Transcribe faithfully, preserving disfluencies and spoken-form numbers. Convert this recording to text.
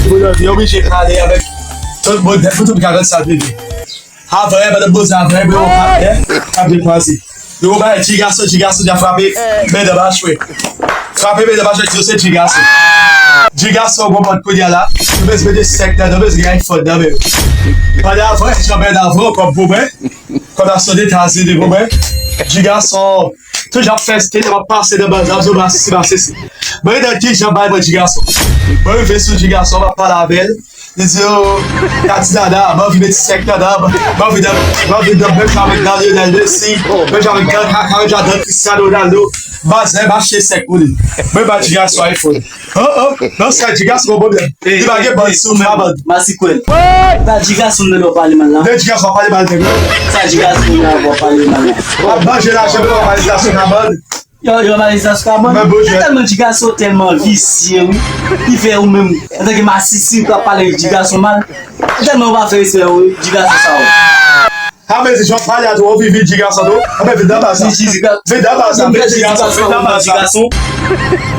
Pou yo oblije pale avèk tout moun, pou tout moun ka konn sa l vle. Avan, pandan poze avan, bro, yo pa byen, pa byen kwaze. Yo bay ti gason, ti gason, ti gason, frape, men nan machwè. Frape, men nan machwè, ti se ti gason. Ti gason, bon, bon, kounye a la, yo bezwen mete sèk nan, yo bezwen gen iPhone nan, men. Pandan avan, ti jan ben avan, kòm pou mwen, kòm la sou Etazini, pou mwen, ti gason, tout jan fèste, yo ap pase nan baz, ap zo masisi, masisi. Mwen, nan ki jan bay mwen ti gason. Mwen, rive sou ti gason, m ap pale avè l. Li di, "Oh, Tati Dada, m anvi met sèk nan, m anvi nan, m anvi nan menm jan avèk Lionel Messi, menm jan avèk Gal Kaka, menm jan avèk Cristiano Ronaldo." Bazè, m achte sèk pou li. Mwen ba ti gason iPhone. Oh, oh, non, sa ti gason gon pwoblèm. Li pa gen band sou, pa band. Masikwèl. Ba ti gason nan lè w pale mal la. De ti gason pale mal de mwen. Sa ti gason nan w pale mal la. W ap manje lajan, men w ap pale gason nan band. Yo, yo, Marisa Scaman. Mwen, bon, tèlman ti gason, tèlman visye, wi. Li fè ou menm, antanke masisi, ou ka pale ti gason mal. Tèlman ou pa fè respè, wi, ti gason sa, wi. A, men si jan pale a tou, ou vivi ti gason tou. A, men vin nan baz la. Vin nan baz la, vin ti gason, vin nan baz la.